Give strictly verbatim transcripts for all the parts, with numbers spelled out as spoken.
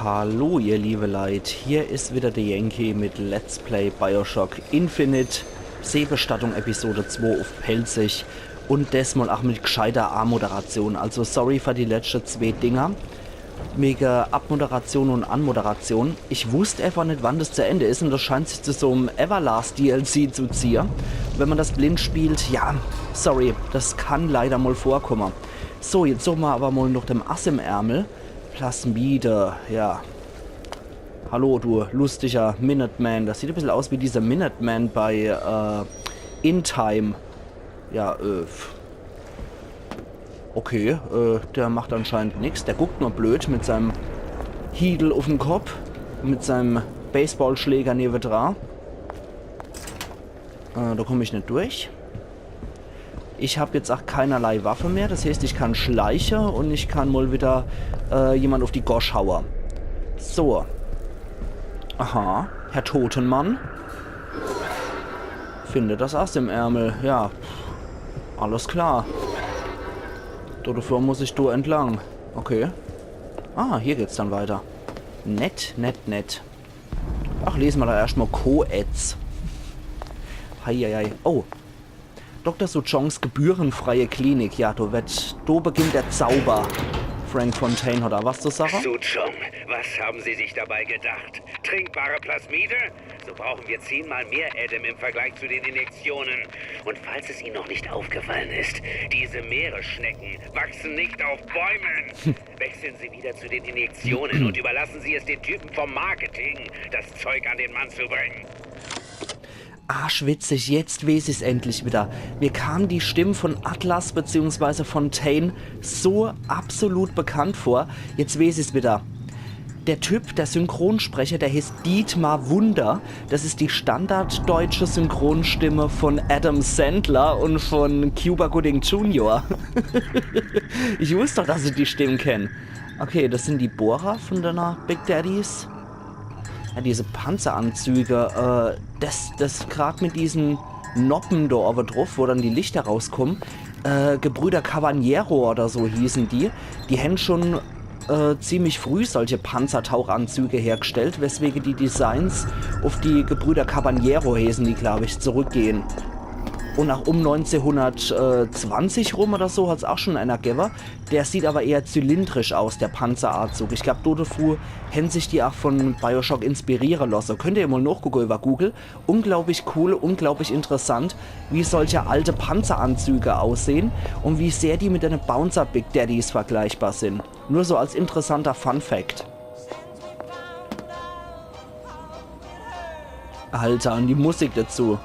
Hallo ihr liebe Leit, hier is wieder de Yankee mit Let's Play BioShock Infinite, Seebestattung Episode zwei uff Pälzisch un desmol ach mit gscheiter Amoderation. Also sorry für die letschte zwee Dinger, wege Abmoderation un Anmoderation. Ich wusst äfach net, wann des zu Ende is un des scheint sich zu so'm Everlast D L C zu ziehe. Wenn ma des blind spielt, ja, sorry, des kann leider mol vorkomme. So, jetzt suche ma awwer mol noch dem Ass im Ärmel. Plasmide, ja. Hallo, du lustiger Minuteman. Des sieht e bissel aus wie dieser Minuteman bei, äh, In Time. Ja, äh. Pff. Okay, äh, der macht anscheinend nix. Der guckt nur blöd mit seinem Hiedel uff'm Kopp, mit seinem Baseballschläger newedra. Äh, do komm ich net durch. Ich hab jetzt ach keinerlei Waffe mehr, des heeßt, ich kann schleiche un ich kann mol wieder, äh, jemand uff die Gosch haue. So. Aha, Herr Totenmann. Finde des Ass im Ärmel, ja. Alles klar. Do, dafür muss ich do entlang. Okay. Ah, hier geht's dann weiter. Nett, nett, nett. Ach, lese ma doch erscht mol Koetz. Heieiei. Oh. Doktor Suchongs gebührenfreie Klinik. Ja, do wird, do beginnt der Zauber. Frank Fontaine hat do was zu sage. Suchong, was haben Sie sich dabei gedacht? Trinkbare Plasmide? So brauchen wir zehnmal mehr Adam im Vergleich zu den Injektionen. Und falls es Ihnen noch nicht aufgefallen ist, diese Meeresschnecken wachsen nicht auf Bäumen. Wechseln Sie wieder zu den Injektionen und überlassen Sie es den Typen vom Marketing, das Zeug an den Mann zu bringen. Arschwitzig, jetzt weeß ich's endlich wieder. Mir kam die Stimm von Atlas beziehungsweise Fontaine so absolut bekannt vor. Jetzt weeß ich's wieder. Der Typ, der Synchronsprecher, der heeßt Dietmar Wunder. Des is die standarddeutsche Synchronstimme von Adam Sandler un von Cuba Gooding Junior. Ich wusst doch, dass ich die Stimm kenn. Okay, des sin die Bohrer von denne Big Daddies. Ja, diese Panzeranzüge, äh, des, des grad mit diesen Noppen do owwe druff, wo dann die Lichter rauskommen. Äh, Gebrüder Caballero oder so hießen die. Die hän schon, äh, ziemlich früh solche Panzertauchanzüge hergestellt, weswege die Designs uff die Gebrüder Caballero heeßen die, glaub ich, zurückgehen. Un ach um neunzehnhundertzwanzig rum oder so hat's ach schon einer gewwe. Der sieht awwer eher zylindrisch aus, der Panzeranzug. Ich glaub, do dafür hän sich die ach von BioShock inspiriere losse. Könnt ihr mol nochgucke über Google. Unglaublich cool, unglaublich interessant, wie solche alte Panzeranzüge aussehen un wie sehr die mit denne Bouncer Big Daddies vergleichbar sin. Nur so als interessanter Fun Fact. Alter, un die Musik dazu.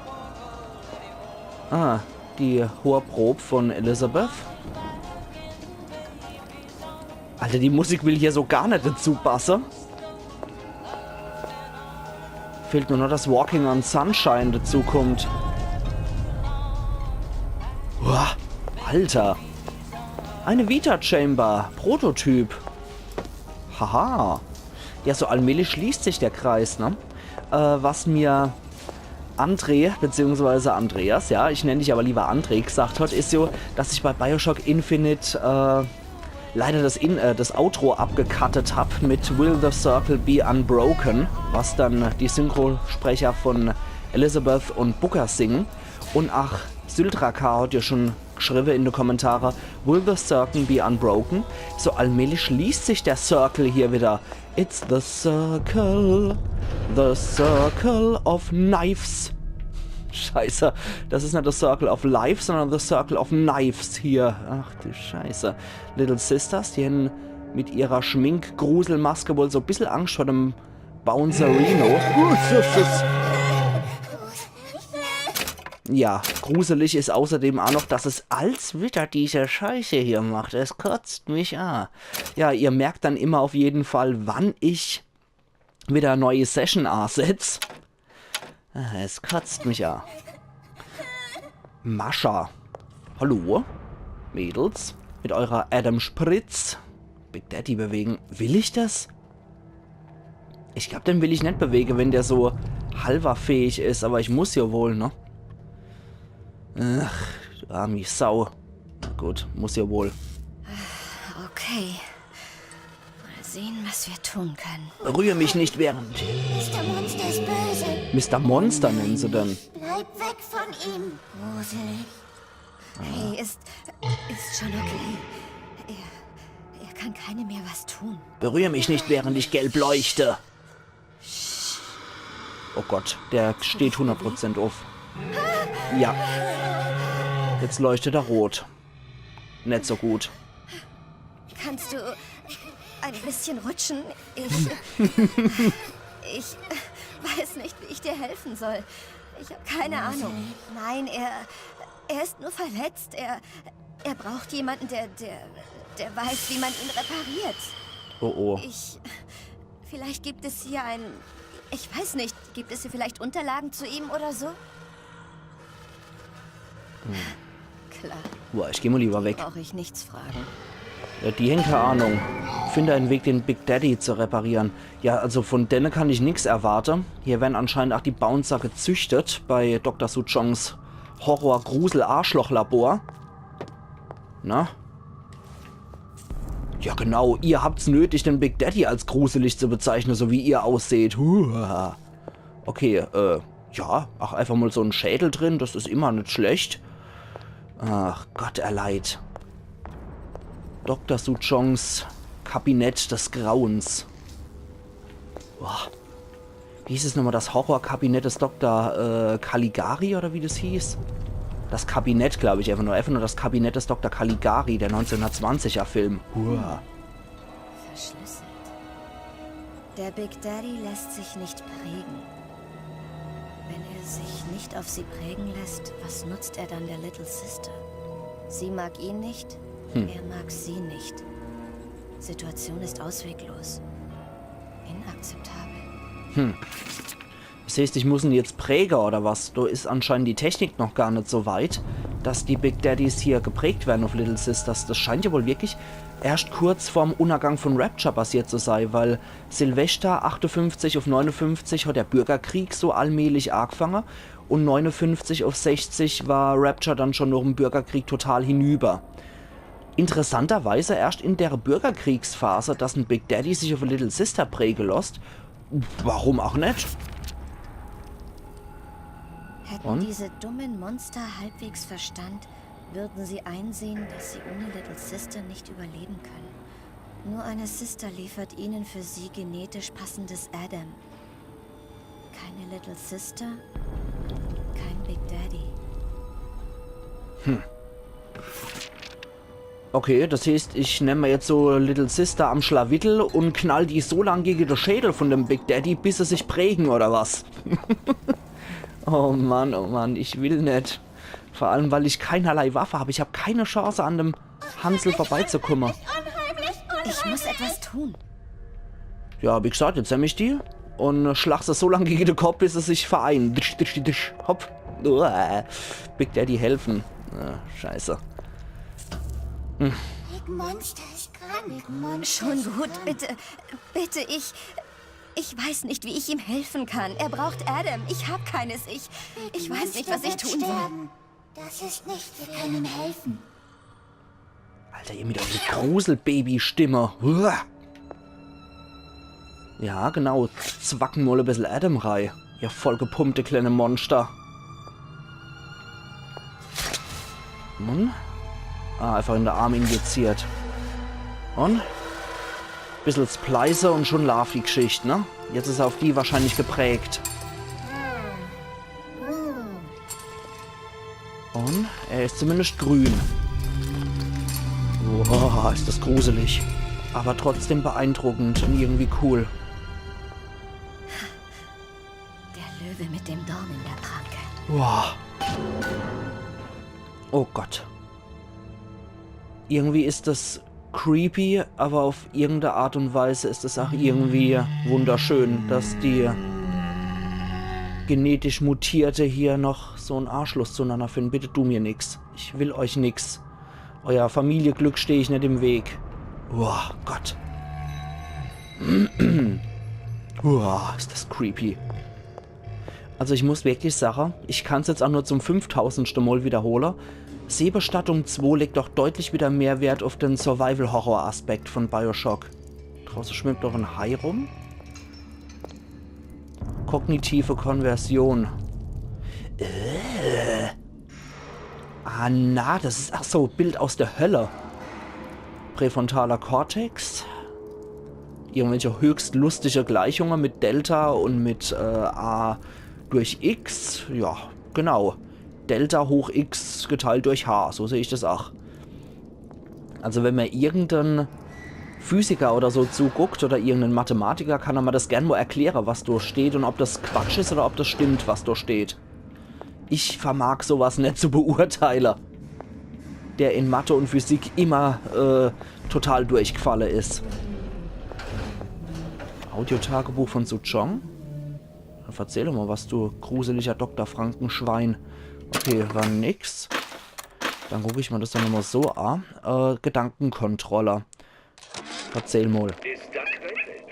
Ah, die Horprob von Elizabeth. Alter, die Musik will hier so gar net dazu passe. Fehlt nur noch, dass Walking on Sunshine dazukommt. Uah, Alter. Eine Vita Chamber. Prototyp. Haha. Ja, so allmählich schließt sich der Kreis, ne? Äh, was mir André, beziehungsweise Andreas, ja, ich nenn dich awwer lieber André, gesagt hat, is jo, dass ich bei BioShock Infinite, äh, leider das, In äh, das Outro abgecuttet hab mit Will the Circle Be Unbroken, was dann die Synchronsprecher von Elizabeth und Booker singen. Und ach, Syldraka hat ja schon geschriebe in de Kommentare, Will the Circle be unbroken? So allmählich schließt sich der Circle hier wieder. It's the circle, the circle of knives. Scheiße, das is net the Circle of Life, sondern the Circle of Knives hier. Ach du Scheiße. Little Sisters, die hän mit ihrer Schminkgruselmaske wohl so bissel Angst vor dem Bouncerino. Ja, gruselig is außerdem ach noch, dass es als wieder diese Scheiße hier macht. Es kotzt mich a. Ja, ihr merkt dann immer auf jeden Fall, wann ich wieder e neue Session asetz. Ah, es kotzt mich a. Mascha. Hallo? Mädels? Mit eurer Adam-Spritz? Big Daddy bewegen. Will ich das? Ich glaub, den will ich net bewege, wenn der so halberfähig is, aber ich muss ja wohl, ne? Ach, du armi Sau. Na gut, muss ja wohl. Okay. Mal Sehen, was wir tun können. Berühr mich nicht während. Mister Monster ist böse. Mister Monster nennen sie den. Bleib weg von ihm. Gruselig. Hey, ist, ist schon okay. Er, er kann keinem mehr was tun. Berühr mich nicht, während ich gelb leuchte. Oh Gott, der steht hundert Prozent auf. Ja. Jetzt leuchtet er rot. Net so gut. Kannst du ein bisschen rutschen? Ich, ich weiß nicht, wie ich dir helfen soll. Ich habe keine Ahnung. Nein, er, er ist nur verletzt. Er, er braucht jemanden, der, der, der weiß, wie man ihn repariert. Oh oh. Ich, vielleicht gibt es hier ein, ich weiß nicht, gibt es hier vielleicht Unterlagen zu ihm oder so? Klar, Boah, ich geh mal lieber weg. Brauche ich nichts fragen. Ja, die hänn keine Ahnung. Finde einen Weg, den Big Daddy zu reparieren. Ja, also von denne kann ich nix erwarte. Hier werden anscheinend auch die Bouncer gezüchtet bei Doktor Suchongs Horror-Grusel-Arschloch-Labor. Na? Ja, genau. Ihr habt's nötig, den Big Daddy als gruselig zu bezeichnen, so wie ihr ausseht. Huah. Okay, äh, ja, ach, einfach mal so en Schädel drin, das is immer net schlecht. Ach Gott, er leid. Doktor Suchongs Kabinett des Grauens. Boah. Wie hieß es nochmal? Das Horrorkabinett des Doktor äh, Caligari oder wie das hieß? Das Kabinett, glaube ich, einfach nur. Einfach nur das Kabinett des Doktor Caligari, der neunzehnhundertzwanziger Film. Huah. Verschlüsselt. Der Big Daddy lässt sich nicht prägen. Wenn er sich nicht auf sie prägen lässt, was nutzt er dann der Little Sister? Sie mag ihn nicht, er mag sie nicht. Situation ist ausweglos. Inakzeptabel. Das heißt, ich muss en jetzt präge oder was? Da is anscheinend die Technik noch gar net so weit, dass die Big Daddies hier geprägt werden auf Little Sisters. Das scheint ja wohl wirklich erst kurz vorm Untergang von Rapture passiert zu sein, weil Silvester achtundfünfzig auf neunundfünfzig hat der Bürgerkrieg so allmählich angefangen und neunundfünfzig auf sechzig war Rapture dann schon nach dem Bürgerkrieg total hinüber. Interessanterweise erst in der Bürgerkriegsphase, dass en Big Daddy sich auf e Little Sister präge lässt. Warum auch net? Hätten diese dummen Monster halbwegs Verstand, würden sie einsehen, dass sie ohne Little Sister nicht überleben können. Nur eine Sister liefert ihnen für sie genetisch passendes Adam. Keine Little Sister, kein Big Daddy. Okay, das heißt, ich nemm mir jetzt so Little Sister am Schlawittel und knall die so lang gegen de Schädel von dem Big Daddy, bis se sich prägen oder was? Oh Mann, oh Mann, ich will net. Vor allem, weil ich keinerlei Waffe hab. Ich hab keine Chance, an dem Hansel vorbeizukommen. Ich muss etwas tun. Ja, wie gesagt, jetzt nemm ich die und schlag se so lang gegen de Kopf, bis se sich vereinen. Disch, disch, disch, hopp. Uah. Big Daddy helfen. Ah, scheiße. Big Monster ist krank. Big Monster Schon ist gut, krank. Bitte, bitte, ich, ich weiß nicht, wie ich ihm helfen kann. Er braucht Adam. Ich hab keines. Ich, ich Big weiß nicht, Monster was ich wird tun soll. Sterben. Das ist nicht, wir können helfen. Alter, ihr mit eurer Gruselbaby-Stimme. Uah. Ja, genau. Zwacken mal e bissel Adam rei. Ihr vollgepumpte kleine Monster. Nun? Ah, einfach in de Arm injiziert. Und? Bissel Splice und schon laaft die Gschicht, ne? Jetzt is er auf die wahrscheinlich geprägt. Und er is zumindest grün. Boah, is das gruselig. Aber trotzdem beeindruckend und irgendwie cool. Der Löwe mit dem Dorn in der Pranke. Boah. Oh Gott. Irgendwie is das creepy, aber auf irgendeine Art und Weise is es auch irgendwie wunderschön, dass die genetisch Mutierte hier noch so en Anschluss zueinander finden. Bitte tu mir nix. Ich will euch nix. Euer Familieglück steh ich net im Weg. Boah, Gott. Boah, is das creepy. Also ich muss wirklich sagen, ich kann's jetzt auch nur zum fünftausendschte Mal wiederholen. Seebestattung zwei legt doch deutlich wieder mehr Wert auf den Survival-Horror-Aspekt von Bioshock. Drauße schwimmt noch en Hai rum. Kognitive Konversion. Äh. Ah, na, das is, ach so, Bild aus der Hölle. Präfrontaler Kortex. Irgendwelche höchst lustige Gleichungen mit Delta und mit, äh, A durch X. Ja, genau. Delta hoch X geteilt durch H. So seh ich das ach. Also wenn mir irgendein Physiker oder so zuguckt oder irgendein Mathematiker, kann er mir das gern mal erklären, was da steht und ob das Quatsch is oder ob das stimmt, was da steht. Ich vermag sowas net zu beurteile. Der in Mathe und Physik immer, äh, total durchgefallen is. Audiotagebuch von Suchong? Dann verzähl doch mal was, du gruseliger Doktor Frankenschwein. Okay, war nix. Dann guck ich mir das dann nochmal so an. Äh, Gedankenkontrolle. Verzähl mal. Ist das dein Welpe?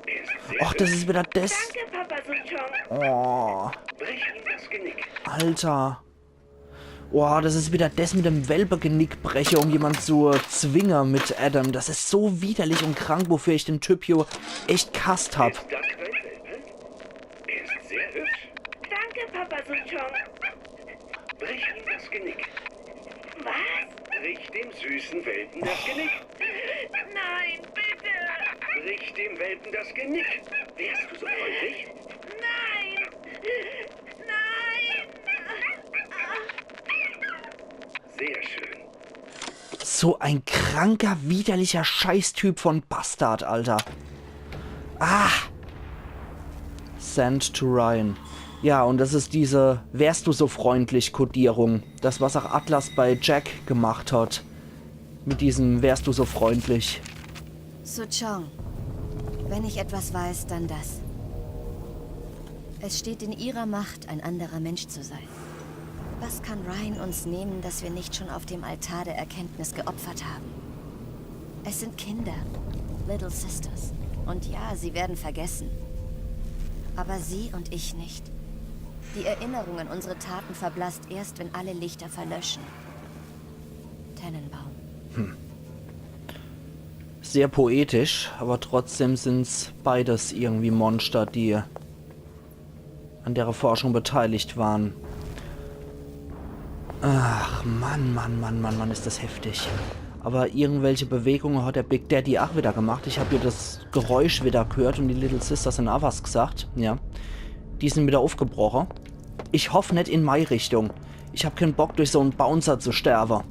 Ist sehr Och, das is wieder das. Danke, Papa Suchong. Oh, Brich ihm das Genick. Alter. Boah, das is wieder das mit dem Welpe-Genickbreche, um jemand zu zwinge mit Adam. Das is so widerlich und krank, wofür ich den Typ hier echt gehasst hab. Ist das dein Welpe? Er ist sehr hübsch. Danke, Papa Suchong. Brich ihm das Genick. Was? Brich dem süßen Welpen das Genick. Nein, bitte. Brich dem Welpen das Genick. Wärst du so freundlich? Nein. Nein. Sehr schön. So ein kranker, widerlicher Scheißtyp von Bastard, Alter. Ah! Send to Ryan. Ja, und das is diese „Wärst du so freundlich“-Kodierung. Das, was auch Atlas bei Jack gemacht hat. Mit diesem „Wärst du so freundlich“. Suchong, wenn ich etwas weiß, dann das. Es steht in ihrer Macht, ein anderer Mensch zu sein. Was kann Ryan uns nehmen, das wir nicht schon auf dem Altar der Erkenntnis geopfert haben? Es sind Kinder, Little Sisters. Und ja, sie werden vergessen. Aber sie und ich nicht. Die Erinnerung an unsere Taten verblasst erst, wenn alle Lichter verlöschen. Tenenbaum. Sehr poetisch, aber trotzdem sind's beides irgendwie Monster, die an der Forschung beteiligt waren. Ach, Mann, Mann, Mann, Mann, Mann, is das heftig. Aber irgendwelche Bewegungen hat der Big Daddy auch wieder gemacht. Ich hab hier das Geräusch wieder gehört und die Little Sisters han auch was gesagt. Ja. Die sind wieder aufgebrochen. Ich hoff net in mei Richtung. Ich hab keinen Bock, durch so einen Bouncer zu sterben.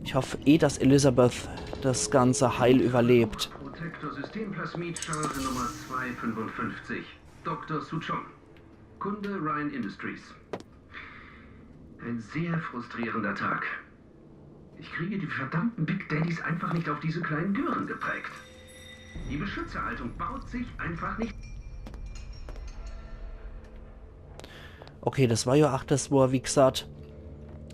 Ich hoff eh, dass Elizabeth das Ganze heil überlebt. Protektor Systemplasmid, Charge Nummer zwei fünfundfünfzig. Doktor Suchong. Kunde Ryan Industries. Ein sehr frustrierender Tag. Ich kriege die verdammten Big Daddies einfach nicht auf diese kleinen Gören geprägt. Die Beschützerhaltung baut sich einfach nicht. Okay, das war ja ach das, wo er, wie gesagt,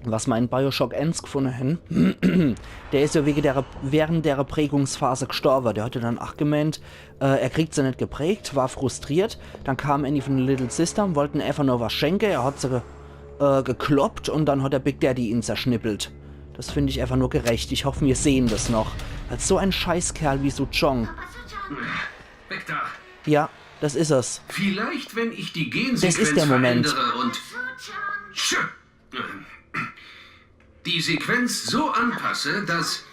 was ma in Bioshock eens gefunde hen. Der is ja wege der, während der Prägungsphase gestorbe. Der hat ja dann ach gemeint, äh, er kriegt se net geprägt, war frustriert. Dann kam ääni von de Little Sister und wollten einfach nur was schenke. Er hat se ge äh, gekloppt und dann hat der Big Daddy ihn zerschnippelt. Das find ich einfach nur gerecht. Ich hoff, mir sehen das noch. Als so ein Scheißkerl wie Suchong. Weg da! Ja, das is es. Vielleicht, wenn ich die Gensequenz verändere und Schö! Die Sequenz so anpasse, dass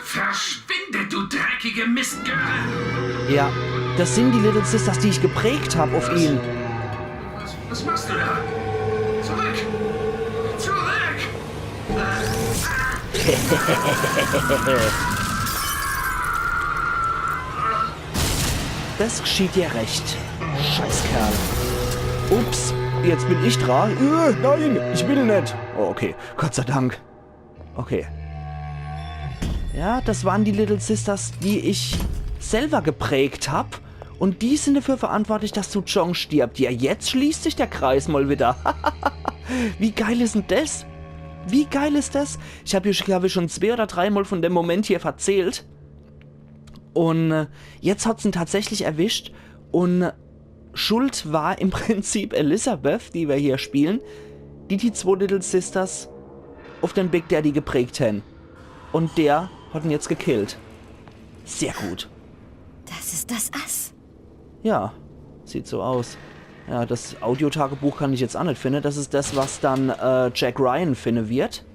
Verschwinde, du dreckige Mistgöre! Ja, das sind die Little Sisters, die ich geprägt hab auf ihn. Was, was machst du da? Zurück! Zurück! Das geschieht dir recht. Scheißkerl. Ups, jetzt bin ich dra. Äh, nein, ich will net. Oh, okay, Gott sei Dank. Okay. Ja, das waren die Little Sisters, die ich selber geprägt hab. Und die sind dafür verantwortlich, dass Suchong stirbt. Ja, jetzt schließt sich der Kreis mal wieder. Wie geil is denn das? Wie geil is das? Ich hab hier, glaub ich, schon zwei oder dreimal von dem Moment hier verzählt. Und äh, jetzt hat's ihn tatsächlich erwischt. Und schuld war im Prinzip Elizabeth, die wir hier spielen, die die zwei Little Sisters auf den Big Daddy geprägt hen. Und der Hat en jetzt gekillt. Sehr gut. Das ist das Ass. Ja, sieht so aus. Ja, das Audiotagebuch kann ich jetzt aa net finde. Das is das, was dann äh, Jack Ryan finde wird.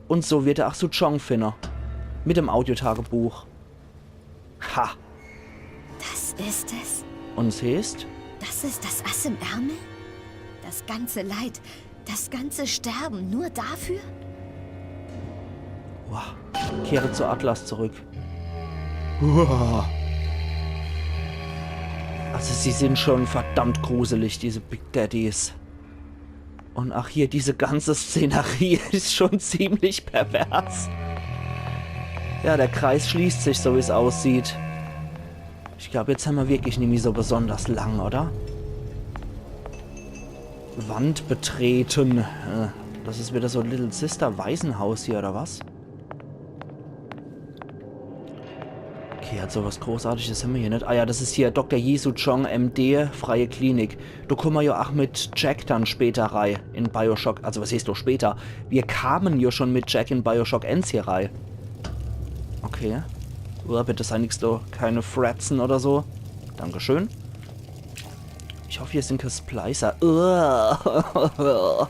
Un so wird er ach Suchong finde. Mit dem Audiotagebuch. Ha. Das ist es. Un es heeßt? Das ist das Ass im Ärmel? Das ganze Leid, das ganze Sterben nur dafür? Wow. Kehre zu Atlas zurück. Uah. Also sie sind schon verdammt gruselig, diese Big Daddies. Un ach hier, diese ganze Szenerie is schon ziemlich pervers. Ja, der Kreis schließt sich, so wie's aussieht. Ich glaub, jetzt hämmer wirklich nimmi so besonders lang, oder? Wand betreten. Äh, das is wieder so Little Sister Waisenhaus hier, oder was? Okay, also was Großartiges hämmer hier net. Ah ja, das is hier Doktor Yi Suchong, M D, freie Klinik. Do kumme mer jo ach mit Jack dann später rei in Bioshock. Also was heeßt do später? Mir kamen jo schon mit Jack in Bioshock eens hier rei. Okay. Uah, bitte sei nix do. Keine Fratzen oder so. Dankeschön. Ich hoff, hier sin kä Splicer. Uah.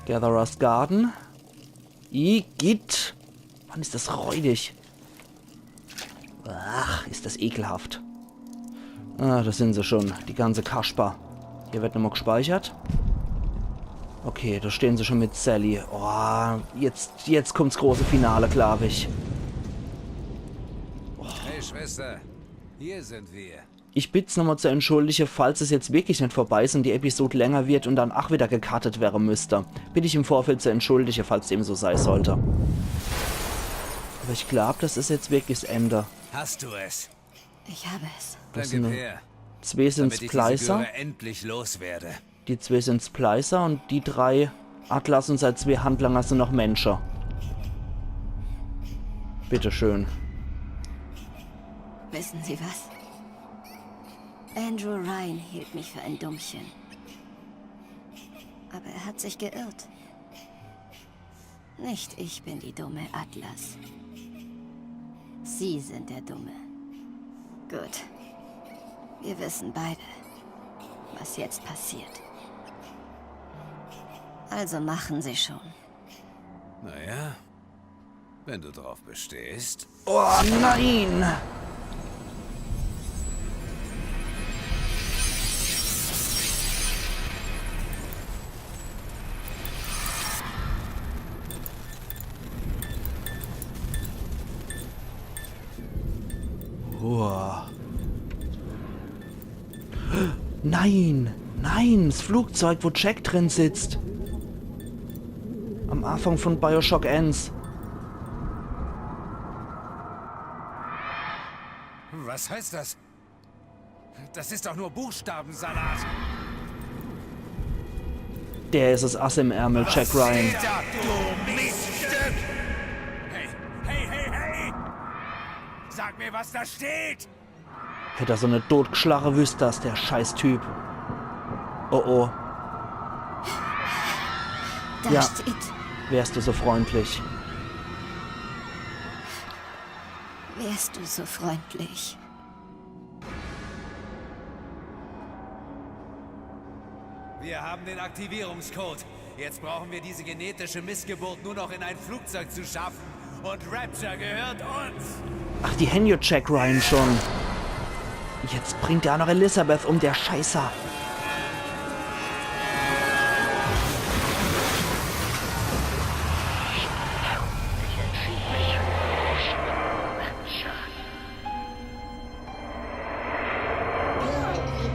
Gatherer's Garden. Igitt. Mann, is das räudig. Ach, is das ekelhaft. Ah, do sin se schon, die ganze Kasper. Hier wird nochmal gespeichert. Okay, do stehen se schon mit Sally. Oh, jetzt, jetzt kummt's große Finale, glaub ich. Hey Schwester, hier sind wir. Ich bitt's nochmal zu entschuldige, falls es jetzt wirklich net vorbei is un die Episode länger wird un dann ach wieder gecuttet wäre müsste. Bitt ich im Vorfeld zu entschuldige, falls dem so sei sollte. Aber ich glaub, das is jetzt wirklich 's Ende. Hast du es? Ich habe es. Das Dann gib sind her, zwee sind damit ich diese Splicer. Göre endlich loswerde. Die zwee sind Splicer un die drei Atlas un sei zwee Handlanger sin noch Mensche. Bitteschön. Wissen Sie was? Andrew Ryan hielt mich für ein Dummchen. Aber er hat sich geirrt. Nicht ich bin die dumme Atlas. Sie sind der Dumme. Gut. Wir wissen beide, was jetzt passiert. Also machen Sie schon. Naja, wenn du drauf bestehst. Oh nein! Uah. Nein! Nein! 's Flugzeug, wo Jack drin sitzt. Am Anfang von Bioshock eens. Was heißt das? Das ist doch nur Buchstabensalat. Der is 's Ass im Ärmel, Jack Ryan. Steht da, du Miststück! Hey, hey, hey, hey! Sag mir, was da steht! Hätt er so net dotgeschlage, wüsst das, der Scheißtyp. Oh oh. Da Ja. Steht, Wärst du so freundlich. wärst du so freundlich. Wir haben den Aktivierungscode. Jetzt brauchen wir diese genetische Missgeburt nur noch in ein Flugzeug zu schaffen. Und Rapture gehört uns. Ach, die hän jo Jack Ryan schon. Jetzt bringt er ach noch Elizabeth um, der Scheißer.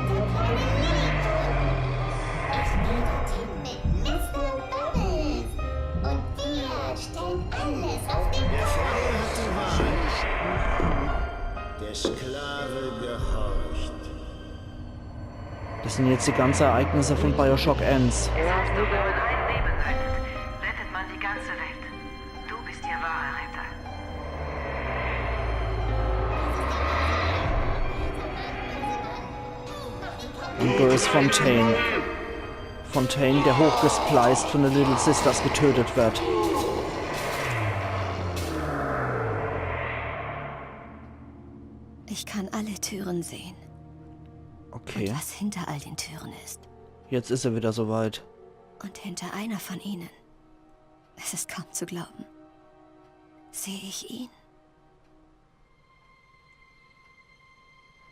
Dort gibt es eine Leitung. Ich melde Tim mit Mister Bubbles. Und wir stellen alles auf den Der Freier hat die Wahl. Der Sklave gehorcht. Das sin jetzt die ganze Ereignisse von Bioshock eens. Ihr habt nur, wenn man ein Leben rettet, rettet man die ganze Welt. Du bist ihr wahrer Retter. Und do is Fontaine. Fontaine, der hochgespliced von den Little Sisters getötet wird. Ich kann alle Türen sehen. Okay. Und was hinter all den Türen ist. Jetzt is er wieder soweit. Und hinter einer von ihnen. Es ist kaum zu glauben. Sehe ich ihn?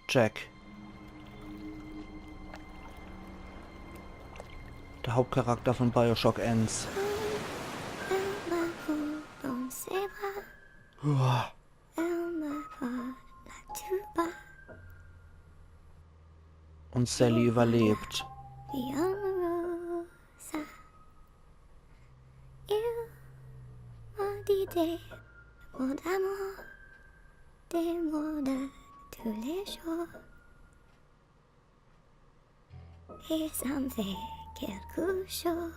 Jack. Der Hauptcharakter von Bioshock eens. Elmer, hold on, say what? Uah. Elmer, what? Not too bad. Und Sally überlebt. The Rosa. Il m'a dit des mots d'amour, des mots de tous les jours. Et ça me fait quelque chose.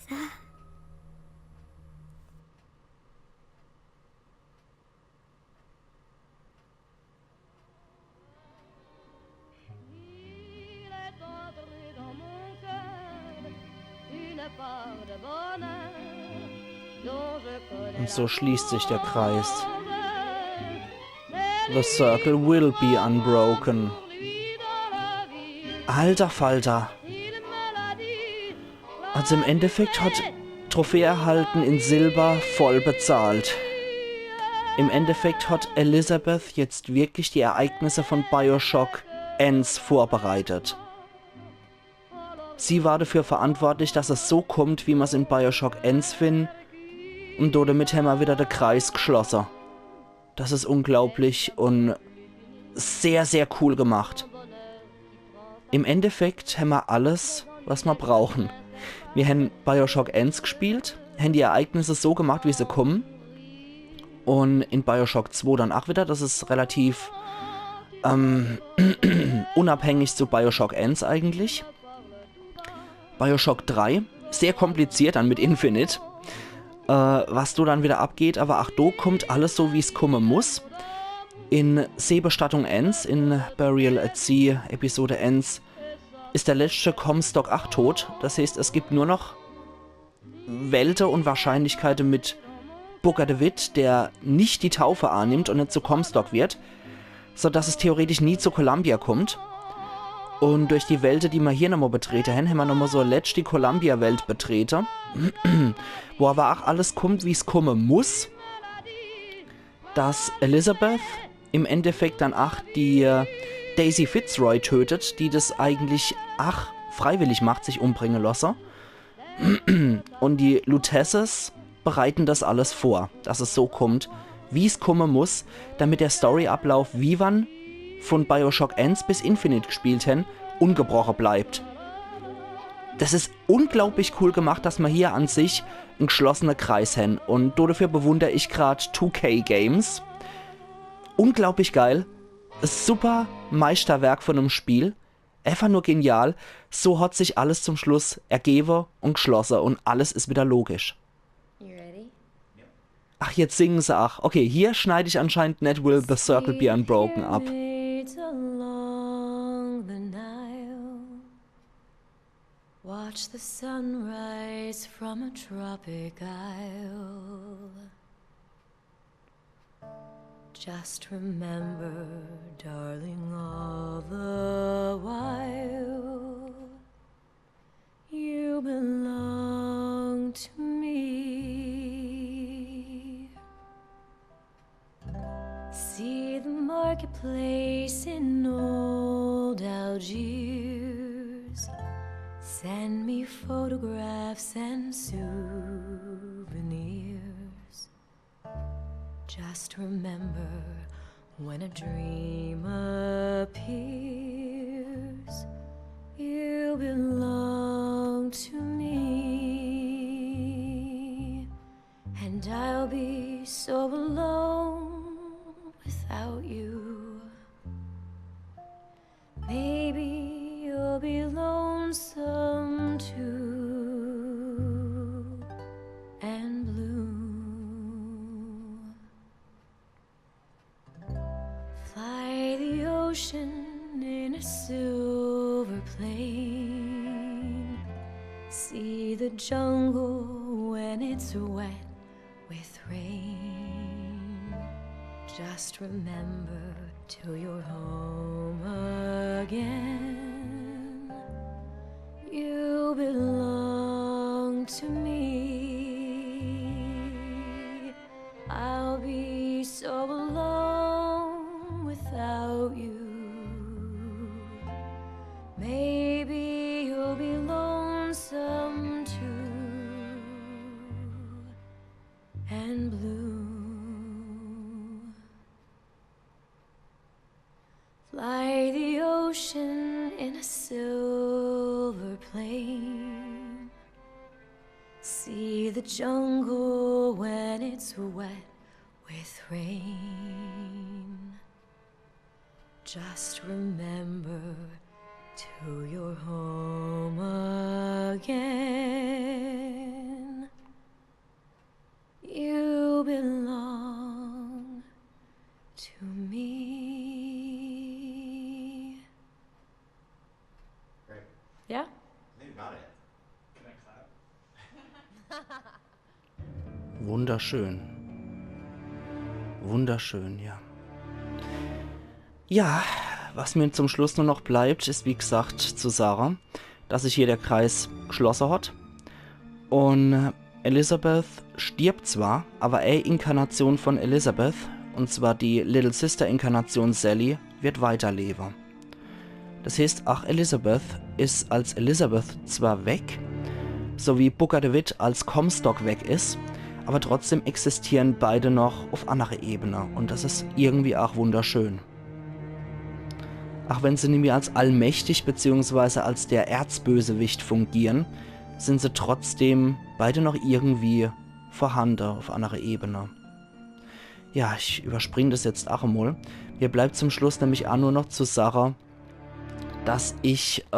Il est entré dans mon cœur une part de bonheur dont je connais Und so schließt sich der Kreis. la The circle will be unbroken. Alter Falter. Also im Endeffekt hat Trophäe erhalten in Silber voll bezahlt. Im Endeffekt hat Elizabeth jetzt wirklich die Ereignisse von Bioshock eens vorbereitet. Sie war dafür verantwortlich, dass es so kommt, wie mer's in Bioshock eens findt. Und damit hämmer wieder de Kreis geschlosse. Das is unglaublich und sehr, sehr cool gemacht. Im Endeffekt hämmer alles, was mer brauchen. Mir hän Bioshock eens gespielt, hän die Ereignisse so gemacht, wie se kommen. Und in Bioshock zwei dann ach wieder, das is relativ ähm, unabhängig zu Bioshock eens eigentlich. Bioshock drei, sehr kompliziert dann mit Infinite, äh, was do dann wieder abgeht, aber ach do kommt alles so, wie's komme muss. In Seebestattung eens, in Burial at Sea, Episode eens, is der letschte Comstock ach tot. Das heißt, es gibt nur noch Welte und Wahrscheinlichkeite mit Booker DeWitt, der nicht die Taufe annimmt und net zu Comstock wird, so dass es theoretisch nie zu Columbia kommt. Und durch die Welte, die mer hier nochmal betrete hän, hämmer nochmal so letzt die Columbia-Welt betrete, wo aber ach alles kommt, wie's komme muss, dass Elizabeth im Endeffekt dann ach die äh, Daisy Fitzroy tötet, die das eigentlich ach freiwillig macht, sich umbringe losse. Und die Luteces bereiten das alles vor, dass es so kommt, wie's komme muss, damit der Storyablauf, wie mer von Bioshock eens bis Infinite gespielt hän, ungebroche bleibt. Das is unglaublich cool gemacht, dass mer hier an sich en geschlossene Kreis hän. Und dafür bewunder ich grad two K Games. Unglaublich geil. Super Meisterwerk von em Spiel. Einfach nur genial. So hat sich alles zum Schluss ergebe und geschlosse und alles is wieder logisch. You ready? Ach, jetzt singen se ach. Okay, hier schneid ich anscheinend net Will the Circle Be Unbroken ab. Serenades along the Nile. Watch the sunrise from a tropic isle. Just remember, darling, all the while you belong to me. See the marketplace in old Algiers. Send me photographs and souvenirs. Just remember, when a dream appears, you belong to me. And I'll be so alone without you. Maybe you'll be lonesome too and blue. Fly the ocean in a silver plane. See the jungle when it's wet with rain. Just remember till you're home again, you belong to me. I'll be so alone without you. Maybe you'll be lonesome too and blue. Fly the ocean in a silver plane. See the jungle when it's wet with rain. Just remember till you're home again, you belong to me. Great. Ja? I think we got it. Wunderschön. Wunderschön, ja. Ja, was mir zum Schluss nur noch bleibt, is wie gesagt zu sage, dass sich hier der Kreis geschlosse hat. Und Elizabeth stirbt zwar, aber e Inkarnation von Elizabeth, und zwar die Little Sister Inkarnation Sally, wird weiterlebe. Das heißt, ach Elizabeth is als Elizabeth zwar weg, so wie Booker DeWitt als Comstock weg is, aber trotzdem existieren beide noch auf andere Ebene und das is irgendwie auch wunderschön. Auch wenn sie nimmi als allmächtig beziehungsweise als der Erzbösewicht fungieren, sind sie trotzdem beide noch irgendwie vorhande auf andere Ebene. Ja, ich überspring das jetzt auch emol. Mir bleibt zum Schluss nämlich auch nur noch zu sage, dass ich, äh,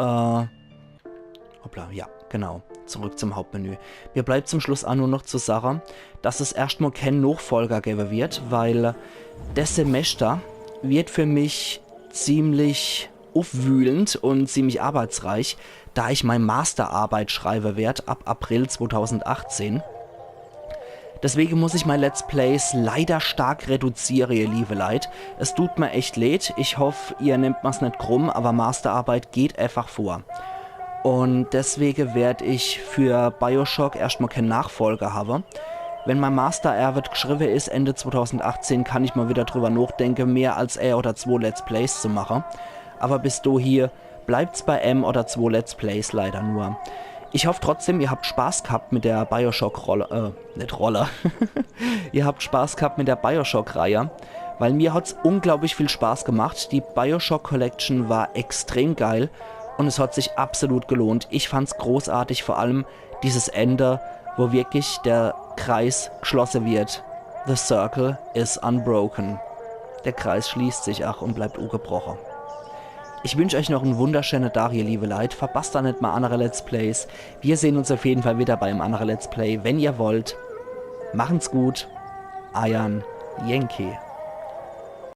hoppla, ja, genau, zurück zum Hauptmenü. Mir bleibt zum Schluss auch nur noch zu sage, dass es erscht mol kein Nachfolger gebe wird, weil des Semester wird für mich ziemlich aufwühlend und ziemlich arbeitsreich, da ich mein Masterarbeit schreibe werd ab April zweitausendachtzehn. Deswege muss ich mein Let's Plays leider stark reduziere, ihr liebe Leit. Es tut mir echt leid. Ich hoff, ihr nehmt mir's net krumm, aber Masterarbeit geht einfach vor. Und deswege werd ich für Bioshock erscht mol kein Nachfolger habe. Wenn mein Masterarbeit geschriebe is Ende zweitausendachtzehn, kann ich mal wieder drüber nachdenke, mehr als e oder zwo Let's Plays zu mache. Aber bis dohie bleibt's bei em oder zwo Let's Plays leider nur. Ich hoff trotzdem, ihr habt Spaß gehabt mit der Bioshock-Rolle, äh, net Rolle. Ihr habt Spaß gehabt mit der Bioshock-Reihe, weil mir hat's unglaublich viel Spaß gemacht. Die Bioshock Collection war extrem geil und es hat sich absolut gelohnt. Ich fand's großartig, vor allem dieses Ende, wo wirklich der Kreis geschlosse wird. The circle is unbroken. Der Kreis schließt sich, ach, und bleibt ugebroche. Ich wünsch euch noch en wunderschöne Tag, ihr liebe Leit. Verpasst da net mal andere Let's Plays. Wir sehen uns auf jeden Fall wieder bei em andere Let's Play, wenn ihr wollt. Machen's gut. Eiern Yankee.